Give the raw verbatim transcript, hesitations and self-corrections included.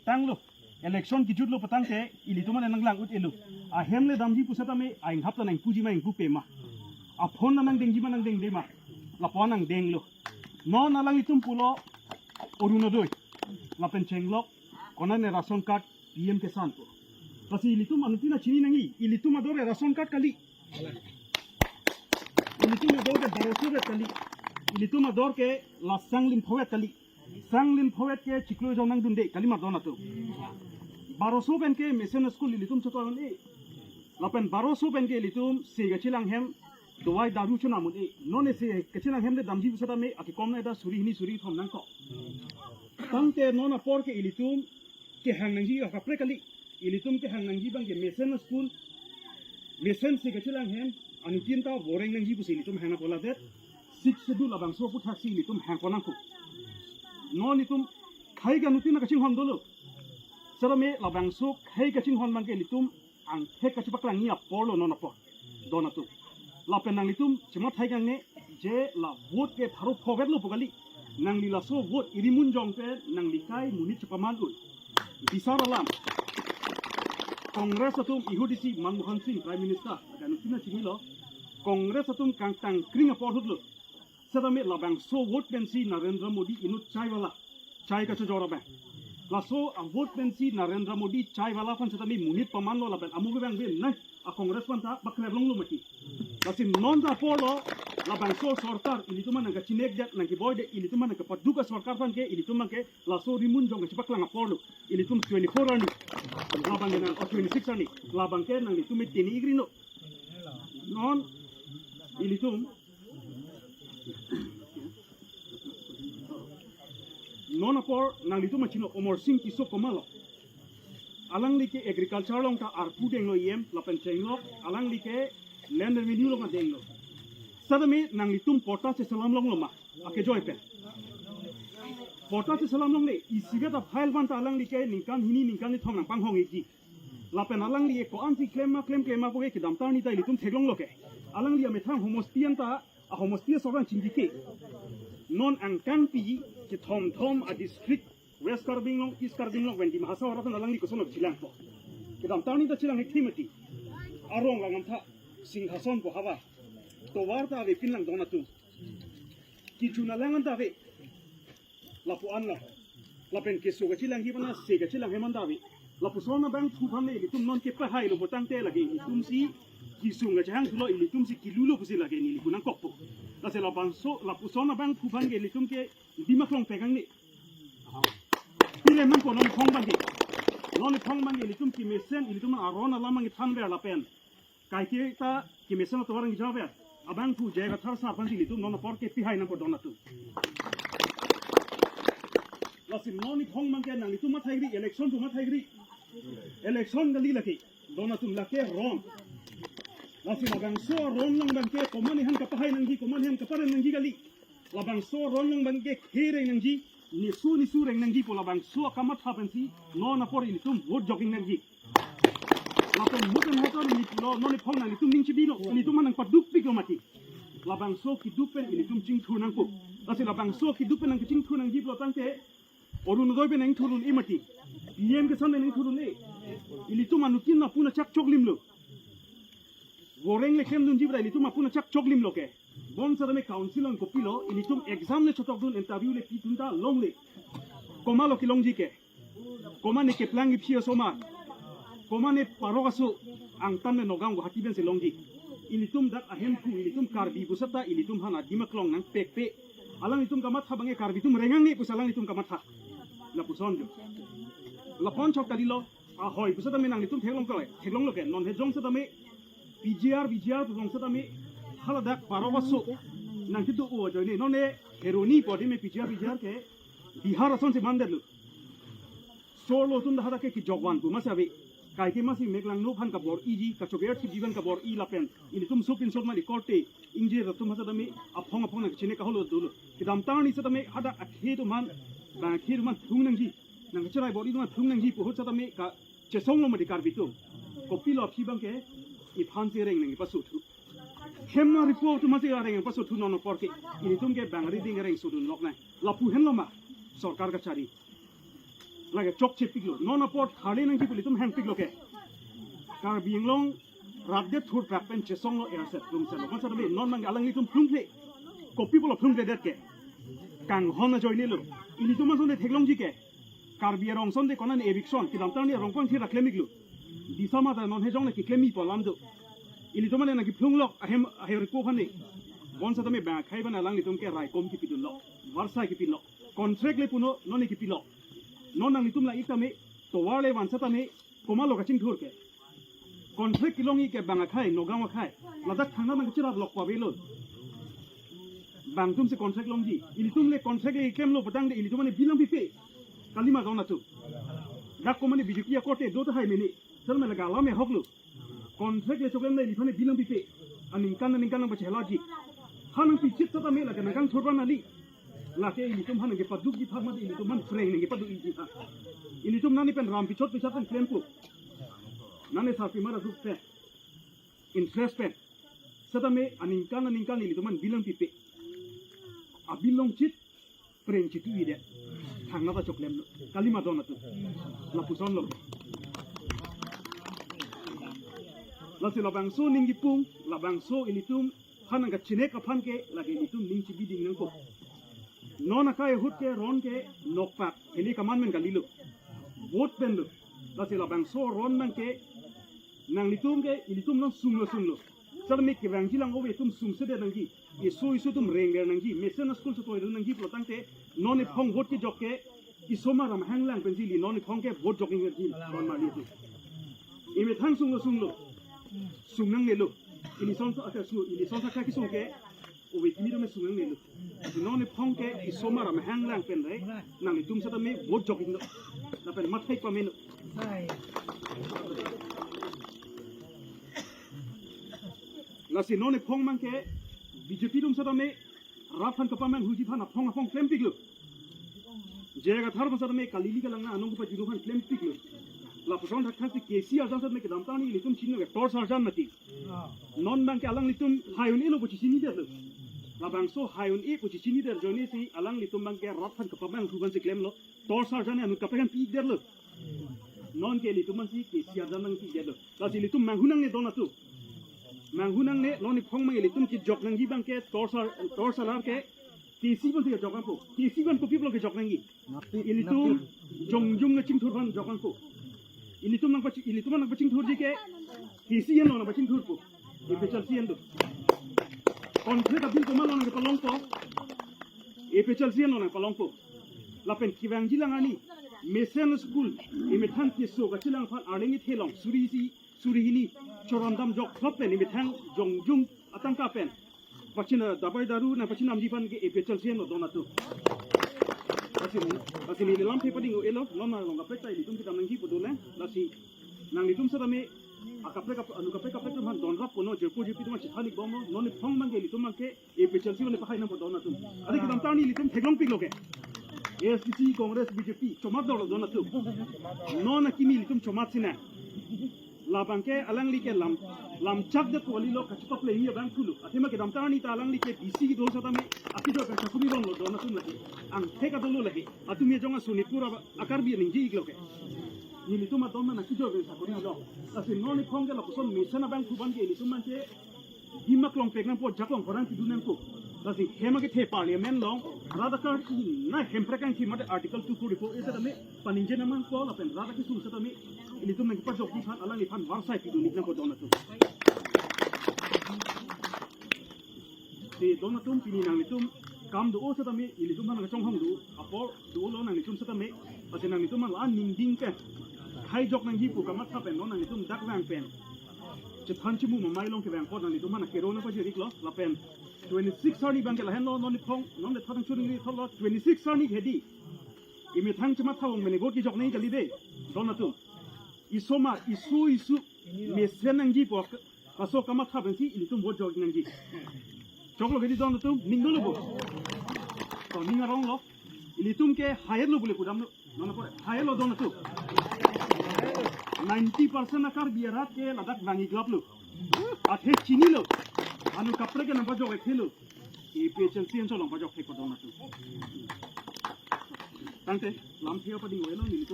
Tanglo, election kejutlo patangte ilitum an nanglang-ut-elo. Ahem le damji pusitame ainghap ta nangpuji ma ingpupe ma, aphone nangdengji ma nangdengde ma, lapu-an nangdenglo. Non alanglitum pulo Orunodoi, lapen chenglok konane ration card, P M Kisan pu. Lasi ilitum anuttin chini nangji, ilitum ador ration card kali. Ilitum ador ke baroso vet kali. Ilitum ador ke la sang lim phovet kali. Sang lim phovet ke chiklo jong nangdunde kali ma don atum. Baroso pen ke mesen school ilitum chotoi un-e. Lapen baroso pen ke ilitum se kachelang hem, dawai daru chonam un-e. Non ese kachelang hem le damji pusitame akekom na eda suri hini suri thom nangkok. Tangte non apor ke ilitum kehang nangji akaprek kali. Ilitum kehang nangji abang ke mesen school, mesen se kachelang hem, anuttin ta voreng nangji pusi ilitum hang nangpo ladet. Sixth Schedule labangso aputhak si ilitum hangpon nangkok. Non itum khei ke anuttin kachinghon dolo. Setame labangso khei kachinghon abang ke ilitum angthek kachepaklang-i apor lo non apor, don atum. Lapen nanglitum chemathai gangne, je la vote ke pharo phovet lo pu kali. Nangli laso vote irimun jong pen nangli kai monit chepaman un. Bisar alam, Congress atum ihut isi Manmohan Singh Prime Minister, lapen anuttin chinilo, Congress atum kangtang kring apor ahut lo. Setame labangso vote pensi Narendra Modi inut chai wala, chai kachojor abang. Laso a vote pensi Narendra Modi chai wala aphan setame monit paman lo lapen amo abang ven nang a Congress aphan ta paklep longlo mati. Lasi non ta apor lo labangso sorkar ilitum an nangkachinek det nangkeboi det, ilitum an nangkapaduk a sorkar aphan ke, ilitum an ke laso rimun jong kachepaklang apor lo. Ilitum twenty-four arni, labang ke nang, o twenty-six arni, labang ke nanglitum me tini igri no. Non ilitum, non apor nanglitum chino Amarsing Tisso komatlo. Alangli ke agriculture along ta arpu denglo, E M lapen chenglok, alangli ke land revenue along denglo. Setame nanglitum patta cheselam longlo ma, akejoi pen. Patta cheselam longle, isivet a file aphan ta alangli ke ningkan hini ningkan nithom nangpanghong-ikji. Lapen alangli ke ko-ansi klem ma klem klem ma pu ke kedamtang arni ta ilitum theklonglo ke. Alangli amethang homosti an ta, a homosti asorkar chingki ke. Non angkangpi kethom thom a district, West Karbi Anglong, East Karbi Anglong, ven Dima Hasao arat aphan alangli koson chilangpo. Kedamtang arni ta chilang-ik thi mati. Arong lang amtha, Singhason pu havar. Tovar ta avepin lang don atum. Kejun alang an ta ave. Lapu-an lo. Lapen keso kachelangji aphan, se kachelang hem an ta ave. Lapuson abangphu aphan le ilitum non kepahai lo putangte lake ilitum si kesung kachehang thulo, ilitum si kilulo pusi lake neli pu nangkokpo. Lasi labangso, lapuson abangphu aphan ke ilitum ke Dima Klong pegang ni. Pile nangpo non iphong abang ke. Non iphong abang ke ilitum kemesen, ilitum aron alam abang kethan ver lapen kaike ta kemesen atovar nangjaver. Abangphu Jai Rathore sar aphan si ilitum non apor ke pihai nangpo don atum. Lasi non iphong abang ke nanglitum mathai gri, election pu mathai gri. Election kali lake, don atum, lake ron. Lasi labangso ron along abang ke komatne aphan kapahai nangji, komatne aphan kaparem nangji kali. Labangso ron along abang ke khereng nangji, nisu nisu reng nangji pu labangso akamatha pensi non apor ilitum vote jogging nangji. Lapen muten hoton ni pulo non iphong nanglitum ning chibino, ilitum aphan nangpadukpiklo mati. Labangso keduk pen ilitum chingthur nangpo. Lasi labangso keduk pen nangkechingthur nangji pulotangte Orunodoi pen nangthur un-e mati. P M Kisan pen nangthur un-e. Ilitum anuttin apuna chak choklimlo. Voreng le klemdunji bra ilitum apuna chak choklimlo ke. Bonsitame council along kopilo, ilitum exam le chotokdun, interview le pidun ta longle. Komatlo kelongji ke. Komatne keplang iphi asomar. Komatne parok aso, angtan le Nagaon Guwahati pensi longji. Ilitum dak ahemphu, ilitum Karbi puseta, ilitum aphan a Dima Klong nangpekpe. Alanglitum kamatha abang ke Karbi atum rengang ni pusi alanglitum kamatha. Lapuson jo. Lapon chok kalilo, ahoi pusitame nanglitum theklong koi, theklonglo ke, non hejong setame P G R, V G R pu jong setame haladak parok aso nangkedo-o ajoine, non ne Kheroni pu adime P G R, V G R ke Bihar asonsi mandetlo. Sorlo atum dak hadak ke kejokvan pu masi ave. Kaike masi meklangno aphan kabor-iji, kachoker thipji aphan kabor-i lapen ilitum sop insop mali korte ingjir atum setame aphong aphong nangkechine kaholo dolo. Kedamtang arni setame hadak akhei atum aphan, bang akhei atum aphan thung nangji, nangkacherai bor-i atum aphan thung nangji pu ahut setame kachesonglo mati Karbi atum. Kopilo aphi abang ke iphansi reng nangpasothu. Hem na ripo atum masi reng nangpasothu non apor ke. Ilitum ke bang riding reng sodun lok nang. Lapu henlo ma sorkar kachari. Lake chokche piklo. Non apot harli nangji pu ilitum hang piklo ke. Karbi Anglong rat det thurprak pen chesonglo erset plungsetlo. Bangso tame non nang alanglitum plungple. Kopi pulo plungple det ke. Kanghon ajoinelo. Ilitum ason de theklongji ke. Karbi arong ason de konat eviction. Kedamtang arni arong pangthir ra klem iklo. Disa mata non hejong le keklem ipo alam do. Ilitum ane nangkeplunglok ahem ahem ripo khane. Bangso tame bang akhai ban alanglitum ke raikom kipidunlo. Varsai kipilo. Contract le puno non kipilo. Non nanglitum la-ik tame tovar le vansa tame komatlo kachingthur ke. Contract kelong ik ke bang akhai, Nagaon akhai. Ladak thangnat nangkachirap lok pu avelo. Bang atum si contract longji. Ilitum le contract le klemlo putangte ilitum ane bill nangpipe. Kalima don atum. Dak komane B J P akorte do tahai mene. Sir me laga alam ahoklo. Contract le choklemle ilitum ane bill nangpipe. Aningkan aningkan nangpachehalaji. Ha nangpichit setame lake nangkangthurban ali. Lake ilitum aphan nangkepadukji aphan mate ilitum aphan phreng nangkepadukji aphan. Ilitum nani pen ram pichot pichot pen klempo. Nani sarpi mara duk pen. Interest pen. Setame aningkan aningkan ilitum aphan bill nangpipe. Abill longchit phreng chituidet. Thangnat ta choklemlo. Kalima don atum. Lapusonlo. Lasi labangso ning kipung, labangso ilitum aphan nangkachinek aphan ke lake ilitum ning chibiding nangkok. Non akai ahut ke ron ke nokpak hini kaman men kalilo. Vote penlo. Lasi labangso ron nang ke nanglitum ke ilitum non sunglo sunglo. Sir me kevangji lang ove atum sungsedet nangji. Isu isu atum rengver nangji. Mesen a-school chotoi nangji pulotangte non iphong vote kejok ke isomar amahang lang pensi ili non iphong ke vote jok nangji. Non mali atum. Imethang sunglo sunglo. Sung nangnelo. Ili sonsa aka su, ili sonsa aka kesung ke. Ove kimi do me sung nangnelo. Non iphong ke isomar amahang lang pen re. Nanglitum setame vote jok ikno. Lapen mathai pameno. Lasi non iphong abang ke B J P atum setame rat aphan kapamanghuji aphan aphong aphong klempiklo. J I Kathar abang setame kalili kalang na anong kepajutji aphan klempiklo. Lapuson thakthak si K C arjan setame kedamtang arni ilitum chini ke torch arjan mati. Non abang ke alanglitum hai un-elo pu chechinidetlo. Labangso hai un-e pu chechinidet ajoine si alanglitum abang ke rat aphan kapamanghu aphan si klemlo. Torch arjan anut kaprek an pi-ikdetlo. Non ke ilitum aphan si K C arjan nangpi-ikdetlo. Lasi ilitum manghu nangne don atum. Manghu nangne non iphong abang ilitum kejok nangji abang ke torch ar, torch alar ke K C aphan si kejok nangpo. K C aphan kopi pulo kejok nangji. Ilitum jongjung kachingthur aphan jok nangpo. Ilitum nangpachi, ilitum nangpachingthurji ke K C henlo nangpachingthurpo. A P H L C hen do. Contract abill komatlo nangkepalongpo. A P H L C henlo nangpalongpo. Lapen kevangji lang arni mesen school imethang keso kachelang aphan arleng ithelong suri isi suri hini choram damjok thop pen imethang jongjung atangka pen pachin, dabai daru nangpachinamji aphan ke A P H L C henlo don atum. Lasi, lasi neli lamthe pading-o-elo, non along kaprek ta ilitum kedam nangji pu dolang, lasi nanglitum setame akaprek kap-, anu kaprek kaprek atum aphan donrap kono jirpo jirpi atum aphan chethan-ikbomlo, non iphong abang ke ilitum abang ke A P H L C abang pahai nangpo don atum. Adi kedamtang arni ilitum theklongpiklo ke. A S D C, Congress, B J P, chomat dolo don atum. Non akimi ilitum chomat sinang. Labang ke alangli ke lam, lamchak det kalilo kachipaplengji abang thulo. Athema kedamtang arni ta alangli ke D C kedo setame akejoi pen sakuri longlo don atum lake. Angthek adolo lake. Atum ejong asunit pura akarbi ningje-iklo ke. Nelitum adon ma akejoi pen sakuri lo. Lasi non iphong ke lapuson mesen abang thuban ke ilitum abang ke Dimak long pek nangpo, jak long khorang kedo nangpo. Lasi hem akethe parliament along, rat akarbi na hemprek angthi mate Article two forty-four A setame paningje nangpo lapen rat akesung setame ilitum nangkepajokji aphan alangliphan varsai pidun-ik nangpo don atum. Si don atum pini nanglitum kam do-o setame ilitum aphan nangchonghong do apor dolo nanglitum setame, lasi nanglitum aphan la ningding pen, hai jok nangji pu kamatha pen non nanglitum dak vang pen chethan chemu mamai along kevang apot nanglitum aphan akero nangpajir-iklo lapen twenty-six arni abang ke lahenlo, non iphong non le thotang churing ri thotlo, twenty-six arni hedi imethang chematha vong mene vote kejok nangji kali de don atum. Isomar isu isu mesen nangji pu laso kamatha pensi ilitum vote jok nangji. Choklo hedi don atum, ning dolo bo. To ning aronglo. Ilitum ke hai-etlo bule pudamlo. Non apot hai-etlo don atum. Ninety percent akarbi arat ke ladak vangiglaplo. Athe chinilo. Anu kaprek ke nangpajok-ik thelo. A P H L C anchot along pajok thek po don atum. Tangte, lamthe pading-o-elo, nelitum